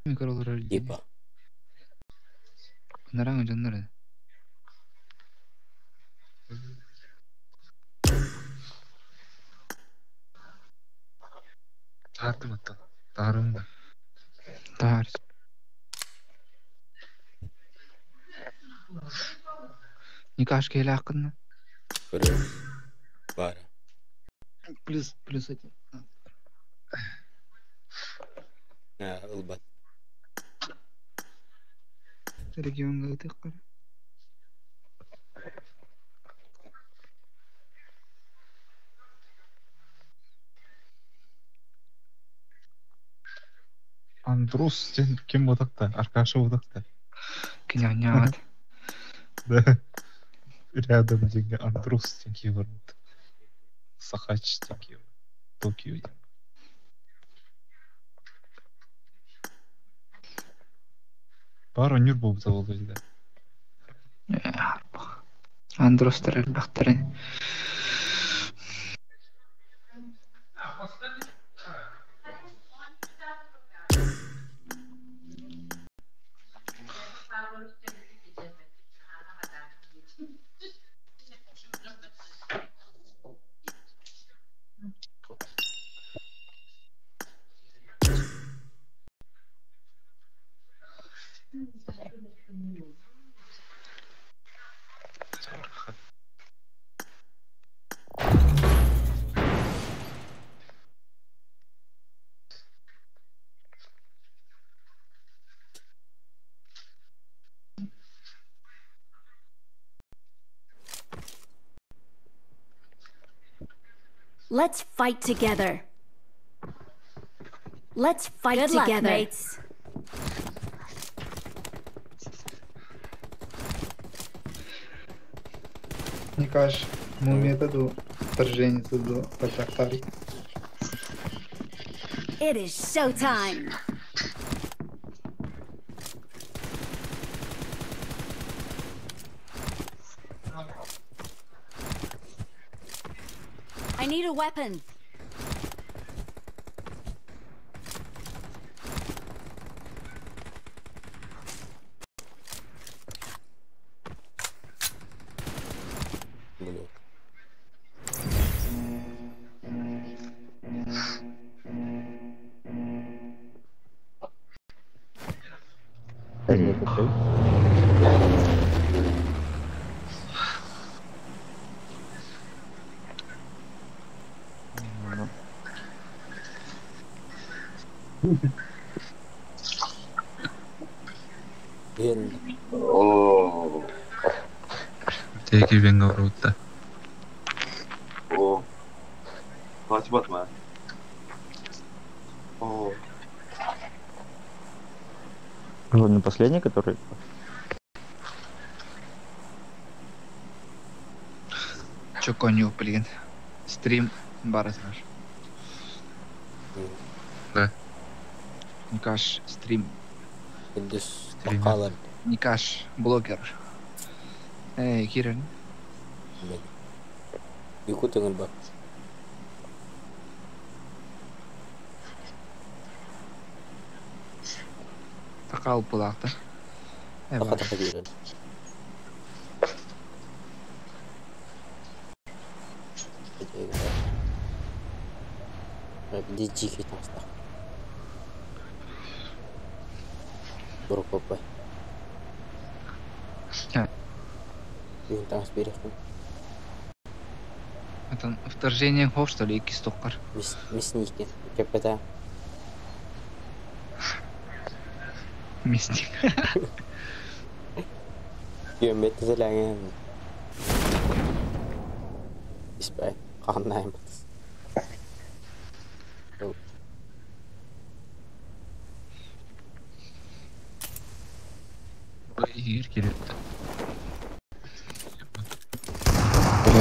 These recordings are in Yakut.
Микролорор Типа. Нараҥа дьоннор Таһаардым оттон. Таһаарым да. Таһаар. Никаш киһилээххин Көрүө. Баара. Плюс, плюс один. Аа, ылбат. Региоҥҥа ыытыаххара. Андрус диэн ким буолбатах да, Аркаша буолбатах да. Киняҥҥаат. Да. Рядом диэҥҥэ Андрус диэн киһи барбыт. Сахач диэн киһи Токио диэн. Баар оонньуур буолбута буолуо дии. Андростар элбэхтэрин. Let's fight together. Let's fight Good luck, together. mates. Никаш, мумията дуу, вторженец дуу, бардахтари. It is showtime. I need a weapon. Блин. Диэн Оо, Теки венга барбыта. оо, Fatih Batman. Оо, Он последний, который? Чё коню, блин. Стрим бара знаешь. Да. Никаш стрим. Күндүс Стример. бакалар Никаш блогер. Эй, Кирин. мен. Якутыңын бар. Такал булакта. Э, Така бар. така киирэн. Диджики таҥастах. Бурукоппай. А. Бүгүн таҥас биэриэхпин. Это вторжение хов, что ли, икки стоккар. Мис мисники. Кэппэтэ. Мясник. Күөммэт тэлээҥэн. Испай. Хааннаайм батыс. Игер келет.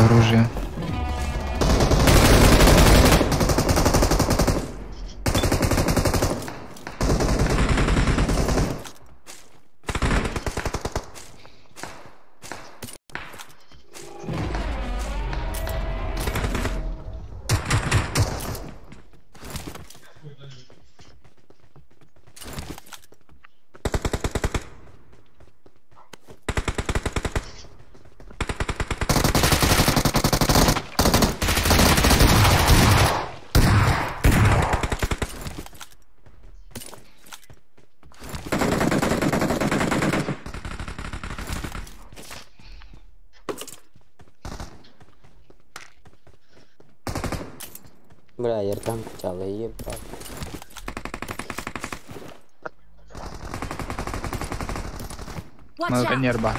Оружие. Бля, ердам чалы ебать. Watch Мага out! нерба.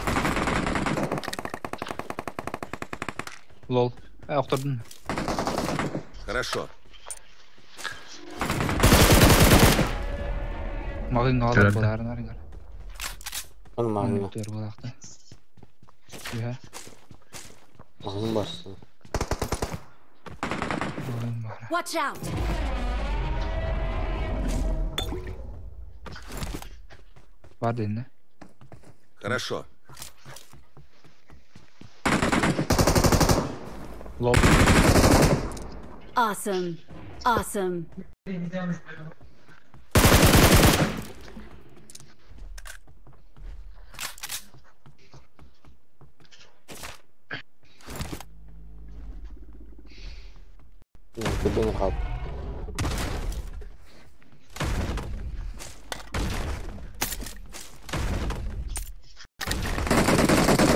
Лол. Охтордун. Хорошо. Магын алар Көрдүм. боларын арыңар. Onu мағына. Төр болакты. Үһә. Мағын барсын. Магын бар. Watch out! Бар дедин, Хорошо. Лол. Awesome. Awesome. Күбін қалып.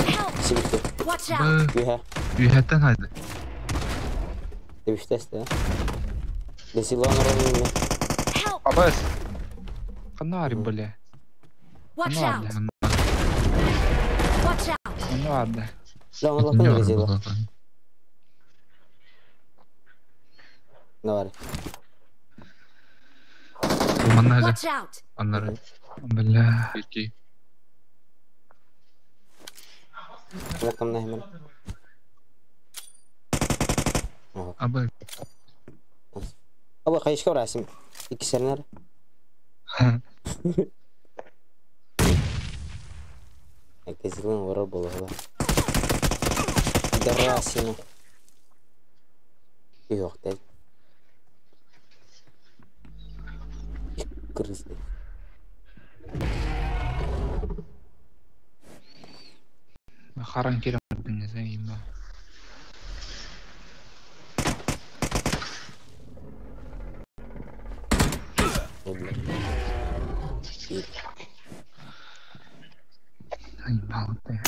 Help! Сибитті. Watch out! Үйә. Үйәттен хайды. Дебіштесті. Десилан орын Help! Абас. Канари, бля. Watch out! Watch out! Канари. Да, он лапын резила. Давай. Манна Watch out! Аннары. Бля. Пеки. Рақамна hemen. Абы. Абы кайышка барасың? Ики сернер. Кезилин ора болола. Дарасина. Yok değil. Крысы. Харан керем не знаю, има. Ай, балты.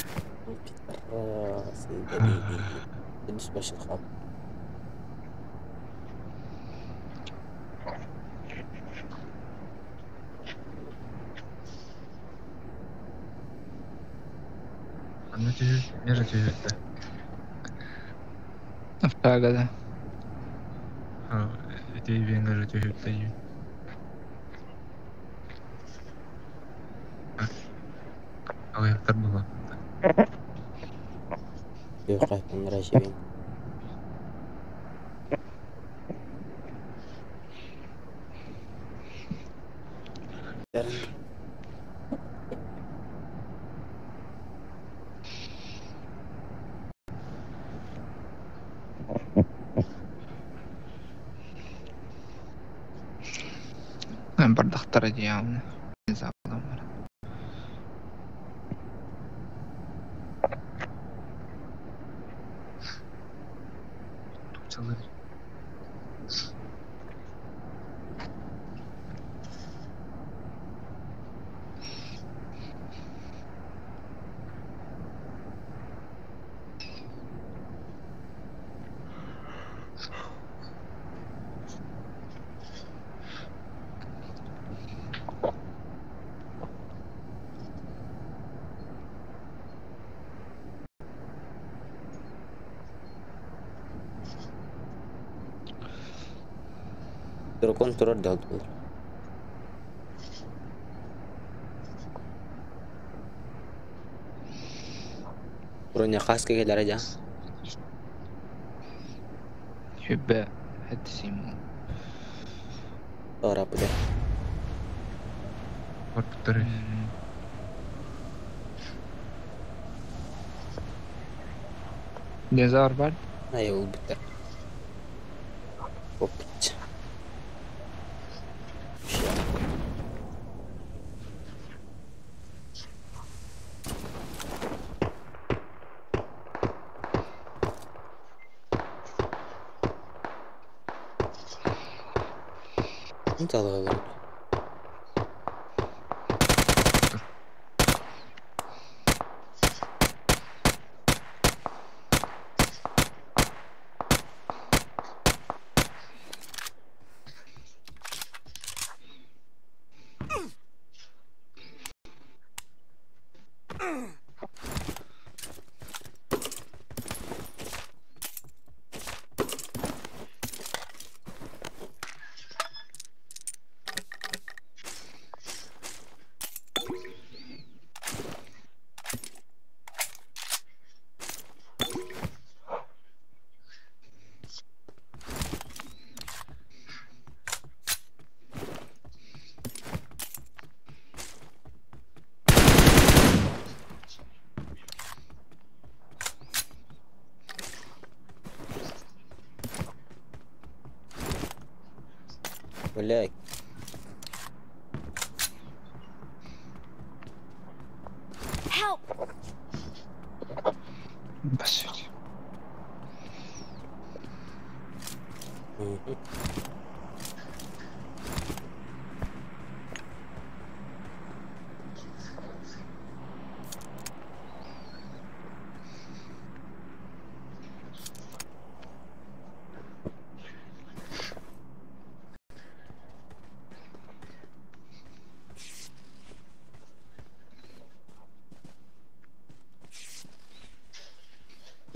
Special hub. Анна чуть-чуть, между чуть-чуть, да. Фага, да. Эти венгры чуть-чуть дают. Алаяқтар была. Yok, ben rajibim. Бардақтар явно. Дракон турар дал был. Броня хаска келер жа. Хүбэ хэтсим. Ора буде. Барбыттар. Дезар бар. Ай ул биттер. Опт. Не алалар. Бля. Help! Басить. Мгм.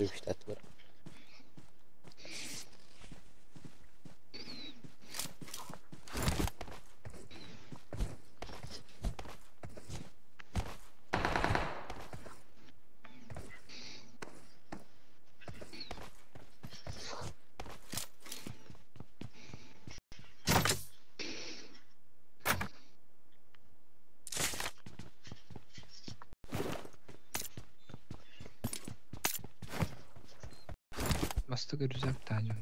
Үстәтілер. Бастык рюкзак таня.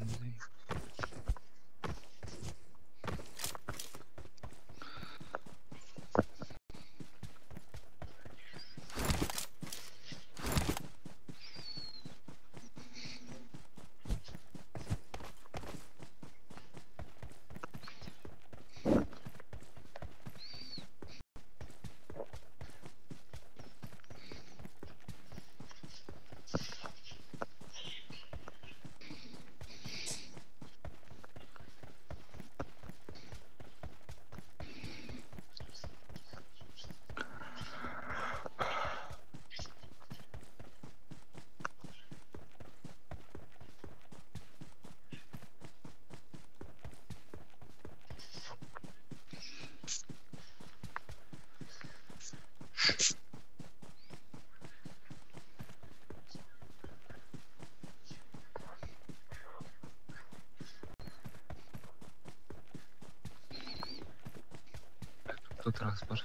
Тут транспорт.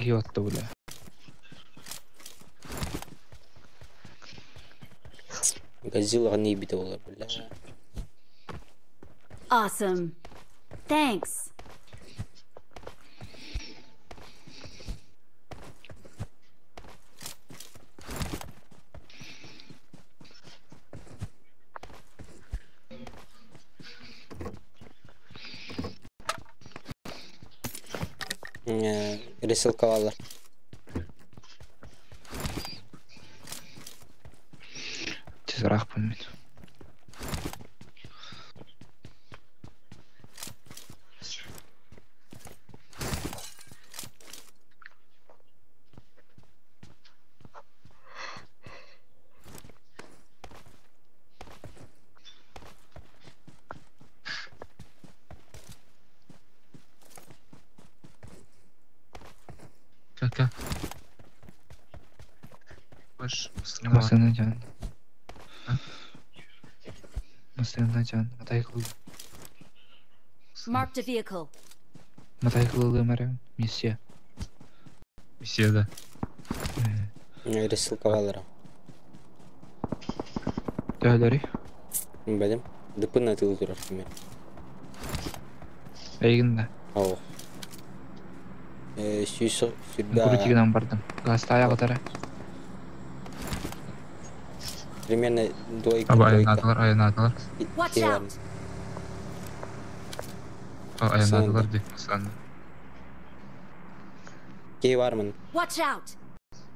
Киотто, бля. Газила не бит олар, бля. Awesome. Thanks. Ресылкалар. Тезірак мен. Как? Баш, Масына жан. Масына жан. Матай кылды. Marked a vehicle. Матай кылды мәрем. Миссия. Миссия, да. Ресылкалар. Төһөлөри. Бәдем. Дыпына тылы турар кеме. Эйгин да. Ау. Сүйс сүрбә. Крутигынан бардым. Гаста аягы Примерно двойка. Аба айнадылар, айнадылар. Watch out! Айнадылар ди. Сан. Кей бармын. Watch out!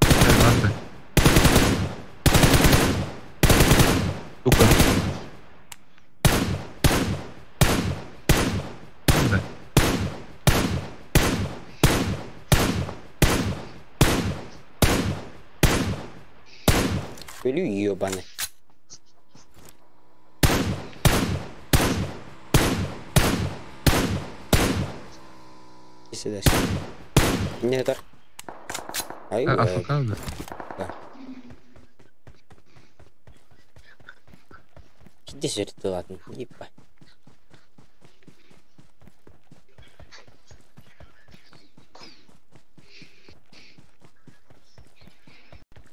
Барды. Өлүү ебаный. Иси дальше. Не так. Ай, АФК, да? Да. Иди сюда, ладно, ебать.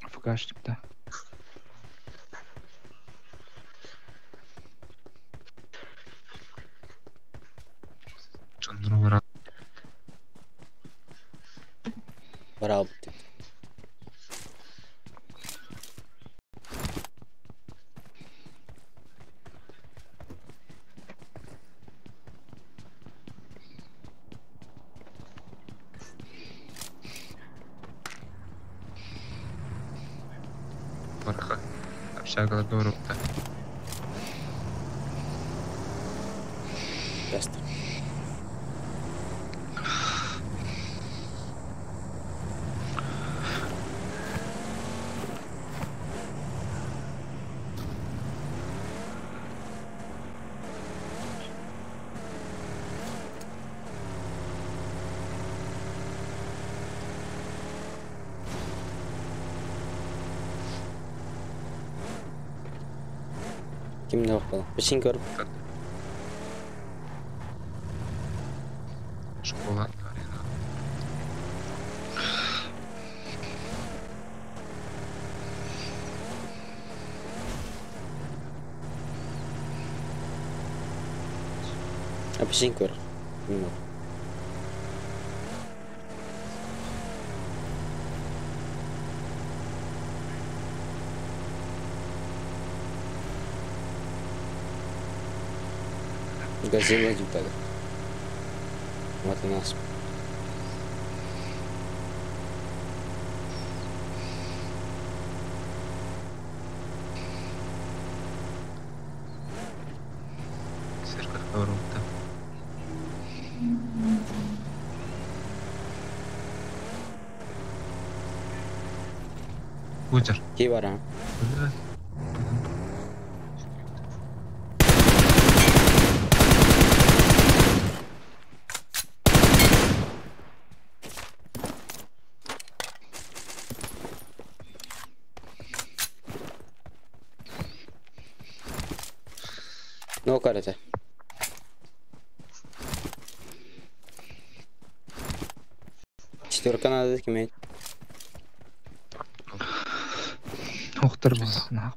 АФКшник, да. Брал. Барха. Общага дорогта. Ясно. Ким не около? Пешин көрүп. Школа, арена. А пешин көрүп. Ким Газела дютага. Вот у нас. Церковь дорогта. Лутер. Кей бар, а? Да. Ну, карата. Четверка надо иметь. Охтар был. Нах,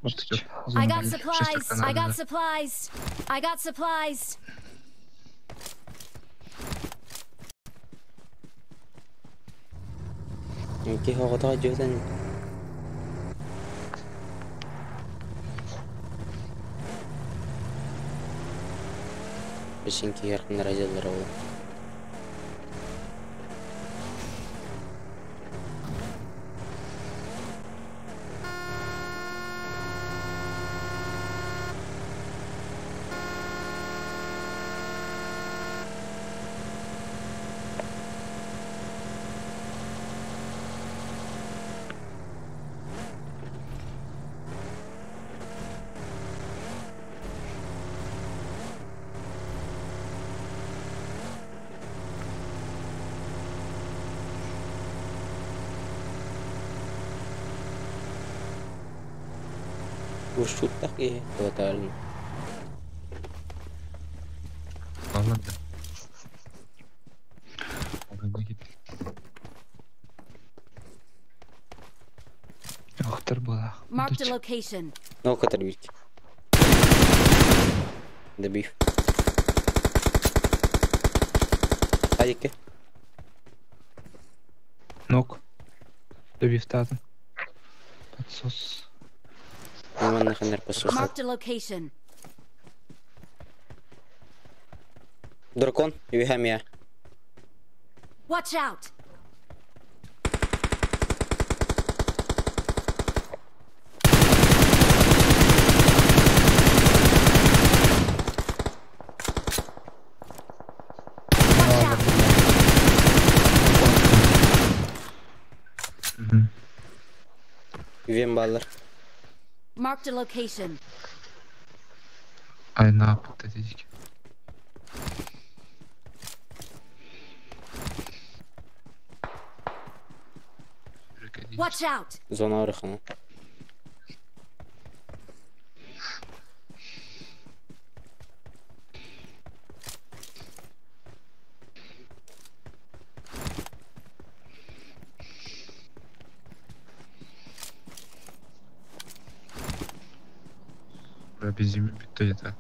I got supplies. I got supplies. I got supplies. Кихо готова жөтен. Бишин кияркын разелер ол. Уршуттах и тотально. Ладно. Охтар была. Marked a location. Ну, который Добив. Адики. Нок. Добив тата. Подсос. Манна ханнар подсос. Marked a location. Дракон, юхамия. Watch out. Ювен баллар. Marked a location. Ay ne yaptı dedik. Watch out! Зона арахана. Bizim bitti yeter.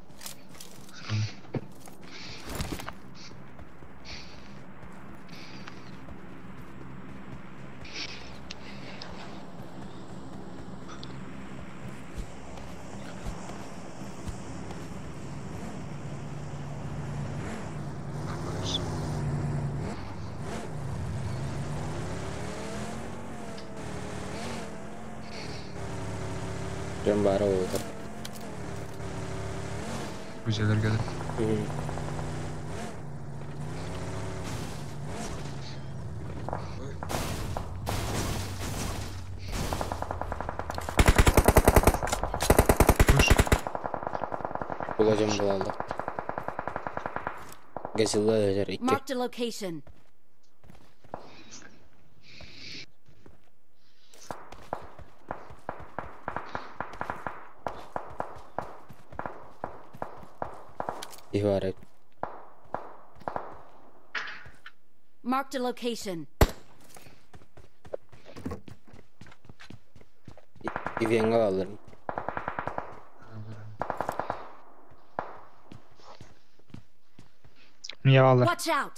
Дьон баара буолбатар. Бу дьиэлэргэ да. Koş. Була дьон буолаллар. Газилла өлөр икки. Marked a location. Киһи баар эбит. Marked a location. Ивеҥҥэ бааллар. Мия бааллар. Watch out!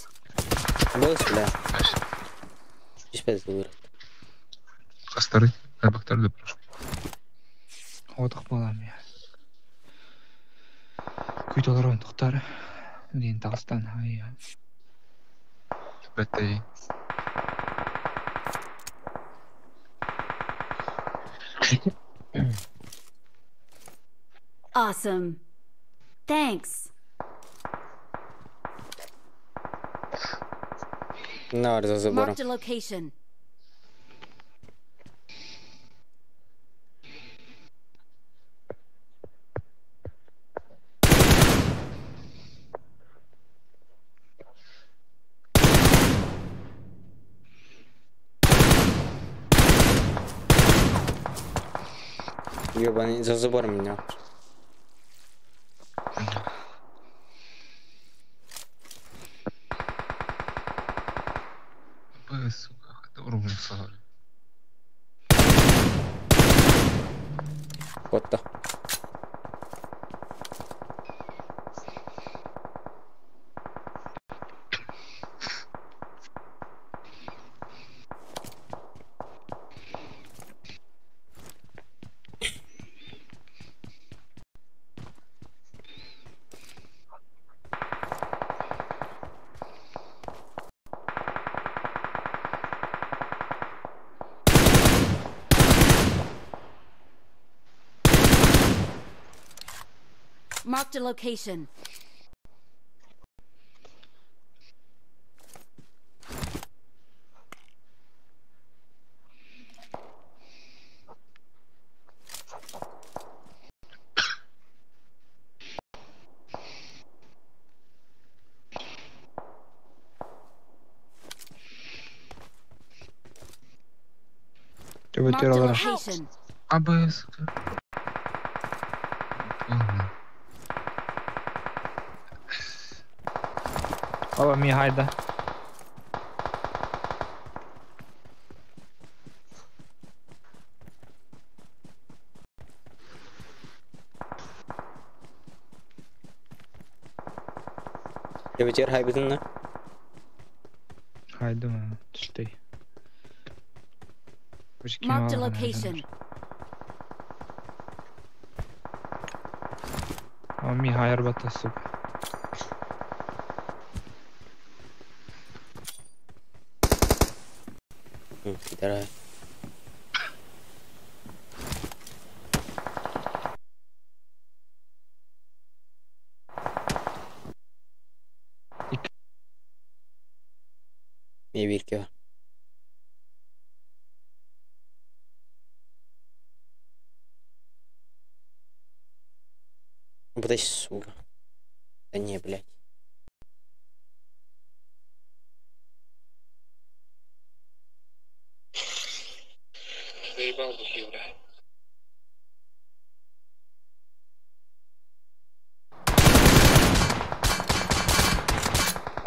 Бос бля. Түспэт былыр. Хастары. Бактар да прошу. Отох буолан мия. Күйт олорон тохтар. Диэн таҕыстан ай. Бэттэй. Awesome. Thanks. Нар за забором. Marked a location. Ёбаный, за забором меня. Б, сука, это уровень сагары. Котта. Marked a location. Төбөтөр Marked a олорор. location. А, Б, сука. Ладно. Ала мия хайда. Төбөтөр хайбытынна. Хайда ма. Түстей. Marked a location. Ми хайар бата сука. Китара. Мие бирке бар. Подожди, сука. Да не, блядь. Заебал бухи, бля.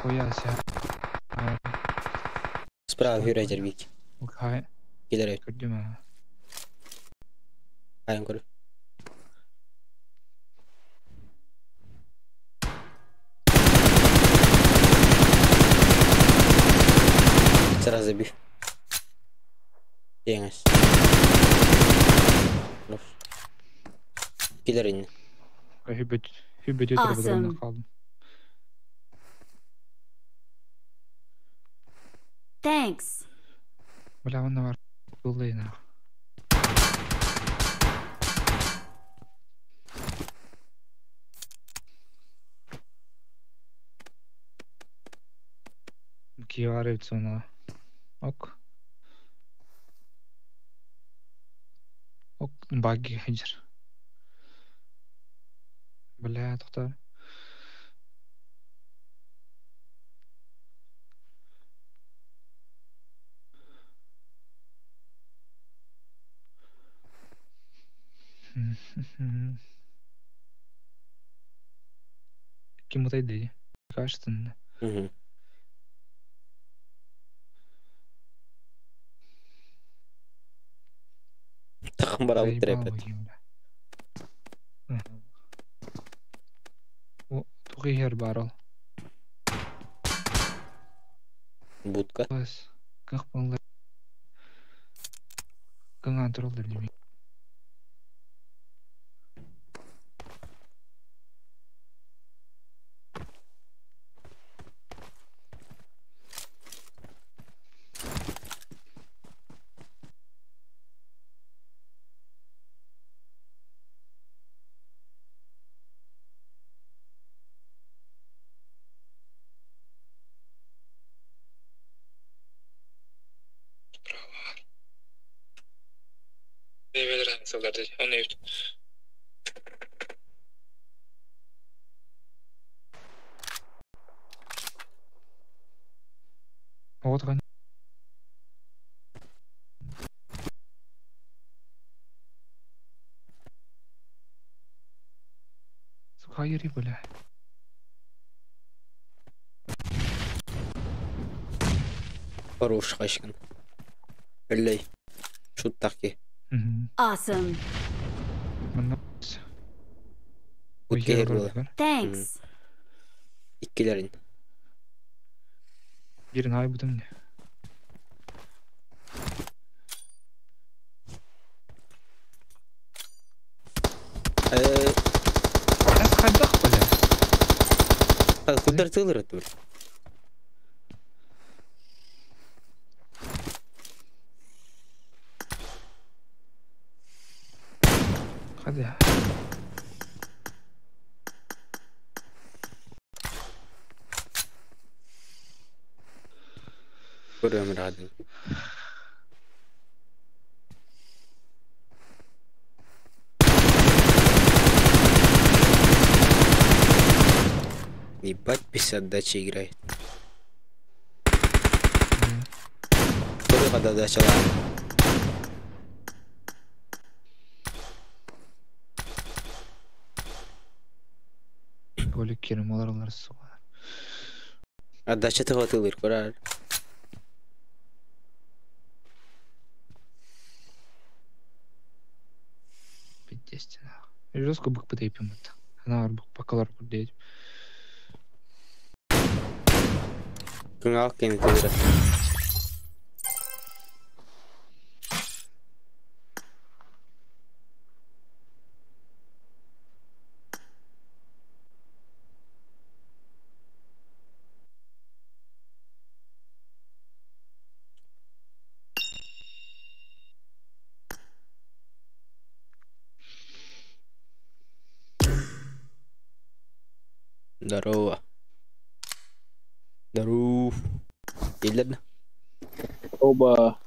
Хуя себе. Справа хүрэ бик. Хай, Килер көрдүм а. Айан көрү. Сразу забив. Теңес. Килер инне. Хүбүт, хүбүт өтөр Awesome. калдым. Thanks. Бля, онно бар. Булды на. Киеваревец она. Ок. Ок, баги хеджер. Бля, тоқтар. Ким отойди? Кажется, Угу. Тахым бара заебал трепет. богим, бля. О, тухи хер барыл. Будка. Бас, как баллар. Кыңан туралдар деме. Вот он. Сухайри, бля. Хорош хашкан. Өллей. Шуттаки. Угу. Awesome. Манна. Будка хер була. Thanks. Иккилерин. Бирин ай бутым не. Эс хайдах, бля. Кудар тылыр тур. Хадя. Көрөм радын. Ебать, без отдачи играет. Көрө када дачалар. Голик керим олар олар суға. Отдача тыгы тылыр көрөр. Пиздец. Жестко бык пытайпим это. Она бар бык бакалар курдейт. Кыңаак кени тылыр. Здорово. Здоров. Елдер. Оба.